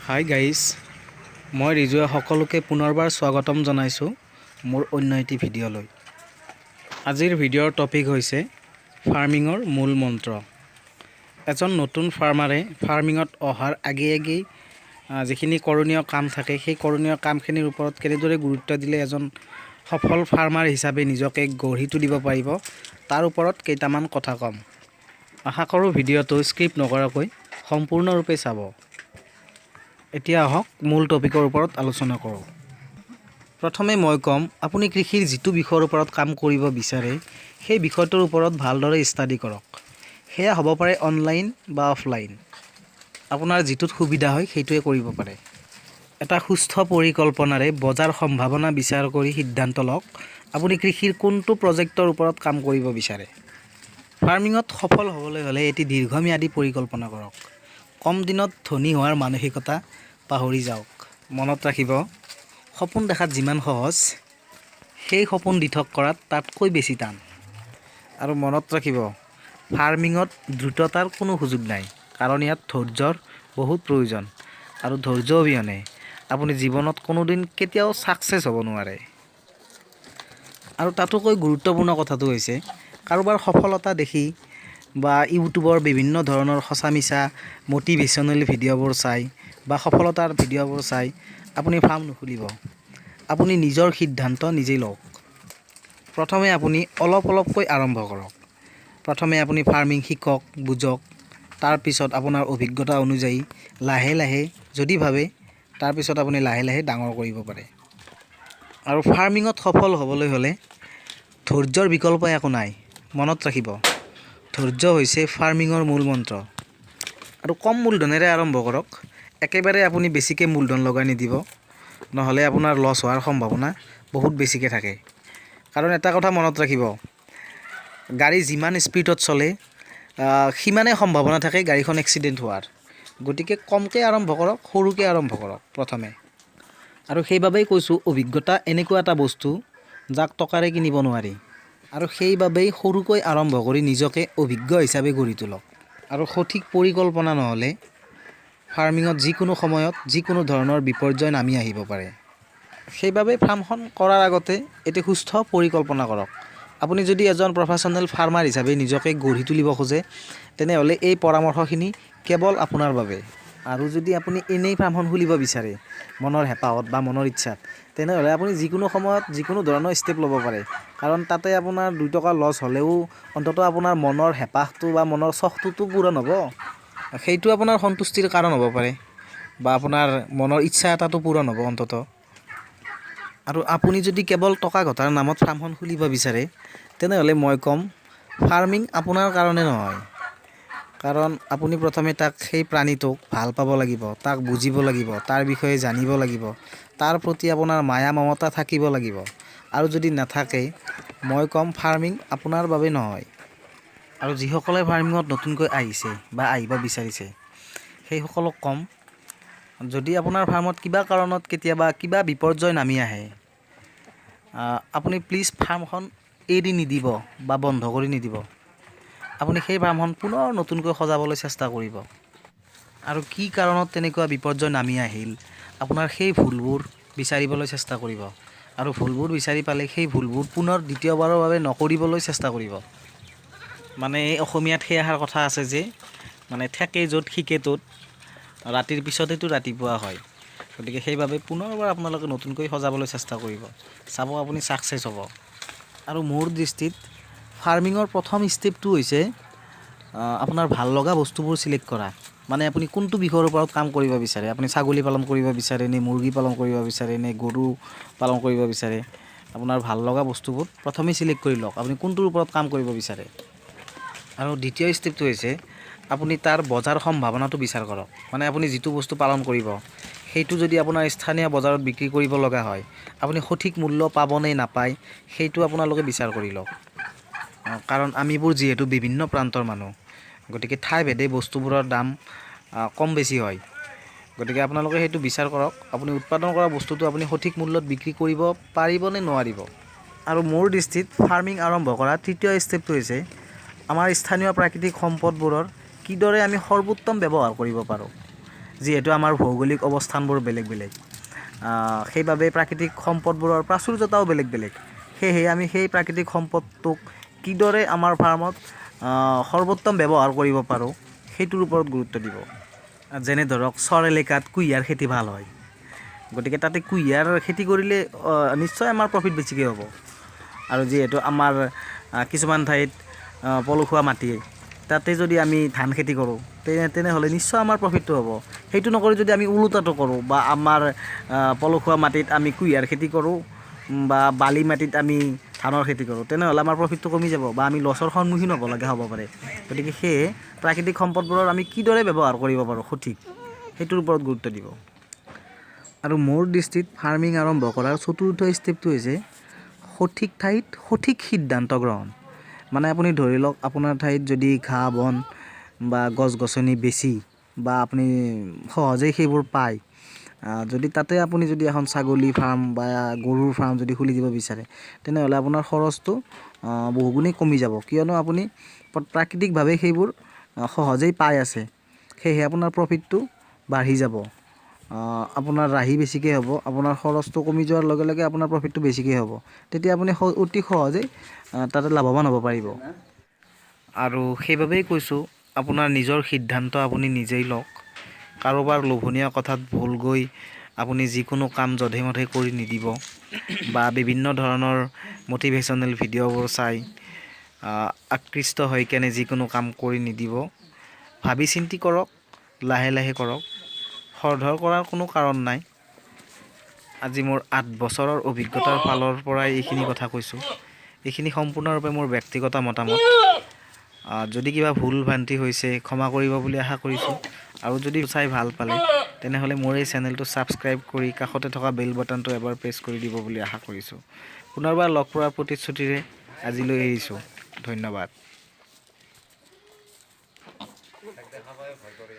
Hi guys, মই ৰিজুৱে সকলোকে পুনৰবাৰ স্বাগতম জনাইছোঁ মোৰ অন্য এটি ভিডিঅ'লৈ। আজিৰ ভিডিঅ'ৰ টপিক হৈছে ফাৰ্মিঙৰ মূল মন্ত্ৰ। এজন নতুন ফাৰ্মাৰে ফাৰ্মিঙত অহাৰ আগে আগেই যিখিনি কৰণীয় কাম থাকে, সেই কৰণীয় কামখিনিৰ ওপৰত কেনেদৰে গুৰুত্ব দিলে এজন সফল ফাৰ্মাৰ হিচাপে নিজকে গঢ়ি তুলিব পাৰিব, তাৰ ওপৰত কেইটামান কথা ক'ম। আশা কৰোঁ ভিডিঅ'টো স্কিপ নকৰাকৈ সম্পূৰ্ণৰূপে চাব। এতিয়া আহক, মূল টপিকৰ ওপৰত আলোচনা কৰোঁ। প্ৰথমে মই ক'ম, আপুনি কৃষিৰ যিটো বিষয়ৰ ওপৰত কাম কৰিব বিচাৰে, সেই বিষয়টোৰ ওপৰত ভালদৰে ষ্টাডি কৰক। সেয়া হ'ব পাৰে অনলাইন বা অফলাইন। আপোনাৰ যিটোত সুবিধা হয়, সেইটোৱে কৰিব পাৰে। এটা সুস্থ পৰিকল্পনাৰে বজাৰ সম্ভাৱনা বিচাৰ কৰি সিদ্ধান্ত লওক, আপুনি কৃষিৰ কোনটো প্ৰজেক্টৰ ওপৰত কাম কৰিব বিচাৰে। ফাৰ্মিঙত সফল হ'বলৈ হ'লে এটি দীৰ্ঘম্যাদী পৰিকল্পনা কৰক। কম দিনত ধনী হোৱাৰ মানসিকতা পাহৰি যাওক। মনত ৰাখিব, সপোন দেখাত যিমান সহজ, সেই সপোন দিঠক কৰাত তাতকৈ বেছি টান। আৰু মনত ৰাখিব, ফাৰ্মিঙত দ্ৰুততাৰ কোনো সুযোগ নাই, কাৰণ ইয়াত ধৈৰ্যৰ বহুত প্ৰয়োজন আৰু ধৈৰ্য অবিহনে আপুনি জীৱনত কোনোদিন কেতিয়াও ছাকচেছ হ'ব নোৱাৰে। আৰু তাতোকৈ গুৰুত্বপূৰ্ণ কথাটো হৈছে, কাৰোবাৰ সফলতা দেখি বা ইউটিউবৰ বিভিন্ন ধৰণৰ সঁচা মিছা মটিভেশ্যনেল ভিডিঅ'বোৰ চাই বা সফলতাৰ ভিডিঅ'বোৰ চাই আপুনি ফাৰ্ম নুখুলিব। আপুনি নিজৰ সিদ্ধান্ত নিজেই লওক। প্ৰথমে আপুনি অলপ অলপকৈ আৰম্ভ কৰক। প্ৰথমে আপুনি ফাৰ্মিং শিকক, বুজক। তাৰপিছত আপোনাৰ অভিজ্ঞতা অনুযায়ী লাহে লাহে যদি ভাবে, তাৰপিছত আপুনি লাহে লাহে ডাঙৰ কৰিব পাৰে। আৰু ফাৰ্মিঙত সফল হ'বলৈ হ'লে ধৈৰ্যৰ বিকল্প একো নাই। মনত ৰাখিব, ধৈৰ্য হৈছে ফাৰ্মিঙৰ মূল মন্ত্ৰ। আৰু কম মূলধনেৰে আৰম্ভ কৰক। একেবাৰে আপুনি বেছিকৈ মূলধন লগাই নিদিব, নহ'লে আপোনাৰ লছ হোৱাৰ সম্ভাৱনা বহুত বেছিকৈ থাকে। কাৰণ এটা কথা মনত ৰাখিব, গাড়ী যিমান স্পীডত চলে, সিমানেই সম্ভাৱনা থাকে গাড়ীখন এক্সিডেণ্ট হোৱাৰ। গতিকে কমকৈ আৰম্ভ কৰক, সৰুকৈ আৰম্ভ কৰক প্ৰথমে। আৰু সেইবাবেই কৈছোঁ, অভিজ্ঞতা এনেকুৱা এটা বস্তু যাক টকাৰে কিনিব নোৱাৰি। আৰু সেইবাবেই সৰুকৈ আৰম্ভ কৰি নিজকে অভিজ্ঞ হিচাপে গঢ়ি তোলক। আৰু সঠিক পৰিকল্পনা নহ'লে ফাৰ্মিঙত যিকোনো সময়ত যিকোনো ধৰণৰ বিপৰ্যয় নামি আহিব পাৰে। সেইবাবে ফাৰ্মখন কৰাৰ আগতে এটি সুস্থ পৰিকল্পনা কৰক। আপুনি যদি এজন প্ৰফেশ্যনেল ফাৰ্মাৰ হিচাপে নিজকে গঢ়ি তুলিব খোজে, তেনেহ'লে এই পৰামৰ্শখিনি কেৱল আপোনাৰ বাবে। আৰু যদি আপুনি এনেই ফাৰ্মখন খুলিব বিচাৰে মনৰ হেঁপাহত বা মনৰ ইচ্ছাত, তেনেহ'লে আপুনি যিকোনো সময়ত যিকোনো ধৰণৰ ষ্টেপ ল'ব পাৰে। কাৰণ তাতে আপোনাৰ 2 টকা লছ হ'লেও অন্ততঃ আপোনাৰ মনৰ হেঁপাহটো বা মনৰ চখটোতো পূৰণ হ'ব। সেইটো আপোনাৰ সন্তুষ্টিৰ কাৰণ হ'ব পাৰে বা আপোনাৰ মনৰ ইচ্ছা এটাতো পূৰণ হ'ব অন্ততঃ। আৰু আপুনি যদি কেৱল টকা ঘটাৰ নামত ফাৰ্মখন খুলিব বিচাৰে, তেনেহ'লে মই ক'ম, ফাৰ্মিং আপোনাৰ কাৰণে নহয়। কাৰণ আপুনি প্ৰথমে তাক, সেই প্ৰাণীটোক ভাল পাব লাগিব, তাক বুজিব লাগিব, তাৰ বিষয়ে জানিব লাগিব, তাৰ প্ৰতি আপোনাৰ মায়া মমতা থাকিব লাগিব। আৰু যদি নাথাকে, মই ক'ম, ফাৰ্মিং আপোনাৰ বাবে নহয়। আৰু যিসকলে ফাৰ্মিঙত নতুনকৈ আহিছে বা আহিব বিচাৰিছে, সেইসকলক ক'ম, যদি আপোনাৰ ফাৰ্মত কিবা কাৰণত কেতিয়াবা কিবা বিপৰ্যয় নামি আহে, আপুনি প্লিজ ফাৰ্মখন এৰি নিদিব বা বন্ধ কৰি নিদিব। আপুনি সেই ফাৰ্মখন পুনৰ নতুনকৈ সজাবলৈ চেষ্টা কৰিব। আৰু কি কাৰণত তেনেকুৱা বিপৰ্যয় নামি আহিল, আপোনাৰ সেই ভুলবোৰ বিচাৰিবলৈ চেষ্টা কৰিব। আৰু ভুলবোৰ বিচাৰি পালে সেই ভুলবোৰ পুনৰ দ্বিতীয়বাৰৰ বাবে নকৰিবলৈ চেষ্টা কৰিব। মানে এই অসমীয়াত সেই এষাৰ কথা আছে যে মানে ঠেকে য'ত শিকে ত'ত, ৰাতিৰ পিছতেতো ৰাতিপুৱা হয়। গতিকে সেইবাবে পুনৰবাৰ আপোনালোকে নতুনকৈ সজাবলৈ চেষ্টা কৰিব। চাব, আপুনি ছাকচেছ হ'ব। আৰু মোৰ দৃষ্টিত ফাৰ্মিঙৰ প্ৰথম ষ্টেপটো হৈছে আপোনাৰ ভাল লগা বস্তুবোৰ চিলেক্ট কৰা। মানে আপুনি কোনটো বিষয়ৰ ওপৰত কাম কৰিব বিচাৰে। আপুনি ছাগলী পালন কৰিব বিচাৰে নে মুৰ্গী পালন কৰিব বিচাৰে নে গৰু পালন কৰিব বিচাৰে, আপোনাৰ ভাল লগা বস্তুবোৰ প্ৰথমে চিলেক্ট কৰি লওক, আপুনি কোনটোৰ ওপৰত কাম কৰিব বিচাৰে। আৰু দ্বিতীয় ষ্টেপটো হৈছে আপুনি তাৰ বজাৰ সম্ভাৱনাটো বিচাৰ কৰক। মানে আপুনি যিটো বস্তু পালন কৰিব, সেইটো যদি আপোনাৰ স্থানীয় বজাৰত বিক্ৰী কৰিব লগা হয়, আপুনি সঠিক মূল্য পাবনে নাপায়, সেইটো আপোনালোকে বিচাৰ কৰি লওক। কাৰণ আমিবোৰ যিহেতু বিভিন্ন প্ৰান্তৰ মানুহ, গতিকে ঠাইভেদে বস্তুবোৰৰ দাম কম বেছি হয়। গতিকে আপোনালোকে সেইটো বিচাৰ কৰক, আপুনি উৎপাদন কৰা বস্তুটো আপুনি সঠিক মূল্যত বিক্ৰী কৰিব পাৰিবনে নোৱাৰিব। আৰু মোৰ দৃষ্টিত ফাৰ্মিং আৰম্ভ কৰা তৃতীয় ষ্টেপটো হৈছে আমাৰ স্থানীয় প্ৰাকৃতিক সম্পদবোৰৰ কিদৰে আমি সৰ্বোত্তম ব্যৱহাৰ কৰিব পাৰোঁ। যিহেতু আমাৰ ভৌগোলিক অৱস্থানবোৰ বেলেগ বেলেগ, সেইবাবে প্ৰাকৃতিক সম্পদবোৰৰ প্ৰাচুৰ্যতাও বেলেগ বেলেগ। সেয়েহে আমি সেই প্ৰাকৃতিক সম্পদটোক কিদৰে আমাৰ ফাৰ্মত সৰ্বোত্তম ব্যৱহাৰ কৰিব পাৰোঁ, সেইটোৰ ওপৰত গুৰুত্ব দিব। যেনে ধৰক, চৰ এলেকাত কুঁহিয়াৰ খেতি ভাল হয়, গতিকে তাতে কুঁহিয়াৰ খেতি কৰিলে নিশ্চয় আমাৰ প্ৰফিট বেছিকৈ হ'ব। আৰু যিহেতু আমাৰ কিছুমান ঠাইত পলসুৱা মাটি, তাতে যদি আমি ধান খেতি কৰোঁ, তেনেহ'লে নিশ্চয় আমাৰ প্ৰফিটটো হ'ব। সেইটো নকৰি যদি আমি ওলোটাটো কৰোঁ বা আমাৰ পলসুৱা মাটিত আমি কুঁহিয়াৰ খেতি কৰোঁ বা বালি মাটিত আমি ধানৰ খেতি কৰোঁ, তেনেহ'লে আমাৰ প্ৰফিটটো কমি যাব বা আমি লছৰ সন্মুখীন হ'ব লগা হ'ব পাৰে। গতিকে সেয়ে প্ৰাকৃতিক সম্পদবোৰৰ আমি কিদৰে ব্যৱহাৰ কৰিব পাৰোঁ সঠিক, সেইটোৰ ওপৰত গুৰুত্ব দিব। আৰু মোৰ দৃষ্টিত ফাৰ্মিং আৰম্ভ কৰাৰ চতুৰ্থ ষ্টেপটো হৈছে সঠিক ঠাইত সঠিক সিদ্ধান্ত গ্ৰহণ। মানে আপুনি ধৰি লওক, আপোনাৰ ঠাইত যদি ঘাঁহ বন বা গছ গছনি বেছি বা আপুনি সহজেই সেইবোৰ পায়, যদি তাতে আপুনি যদি এখন ছাগলী ফাৰ্ম বা গৰুৰ ফাৰ্ম যদি খুলি দিব বিচাৰে, তেনেহ'লে আপোনাৰ খৰচটো বহুগুণেই কমি যাব, কিয়নো আপুনি প্ৰাকৃতিকভাৱে সেইবোৰ সহজেই পাই আছে। সেয়েহে আপোনাৰ প্ৰফিটটো বাঢ়ি যাব, আপোনাৰ ৰাহি বেছিকৈ হ'ব। আপোনাৰ খৰচটো কমি যোৱাৰ লগে লগে আপোনাৰ প্ৰফিটটো বেছিকৈ হ'ব। তেতিয়া আপুনি অতি সহজেই তাতে লাভৱান হ'ব পাৰিব। আৰু সেইবাবেই কৈছোঁ, আপোনাৰ নিজৰ সিদ্ধান্ত আপুনি নিজেই লওক। কাৰোবাৰ লোভনীয় কথাত ভোল গৈ আপুনি যিকোনো কাম যধে মধে কৰি নিদিব বা বিভিন্ন ধৰণৰ মটিভেশ্যনেল ভিডিঅ'বোৰ চাই আকৃষ্ট হৈ কেনে যিকোনো কাম কৰি নিদিব। ভাবি চিন্তি কৰক, লাহে লাহে কৰক, খৰধৰ কৰাৰ কোনো কাৰণ নাই। আজি মোৰ 8 বছৰৰ অভিজ্ঞতাৰ ফালৰ পৰাই এইখিনি কথা কৈছোঁ। এইখিনি সম্পূৰ্ণৰূপে মোৰ ব্যক্তিগত মতামত। যদি কিবা ভুল ভ্ৰান্তি হৈছে, ক্ষমা কৰিব বুলি আশা কৰিছোঁ। আৰু যদি চাই ভাল পালে, তেনেহ'লে মোৰ এই চেনেলটো ছাবস্ক্ৰাইব কৰি কাষতে থকা বেল বাটনটো এবাৰ প্ৰেছ কৰি দিব বুলি আশা কৰিছোঁ। পুনৰবাৰ লগ পোৱাৰ প্ৰতিশ্ৰুতিৰে আজিলৈ এৰিছোঁ। ধন্যবাদ। তাক দেখা পাই ভয় কৰে।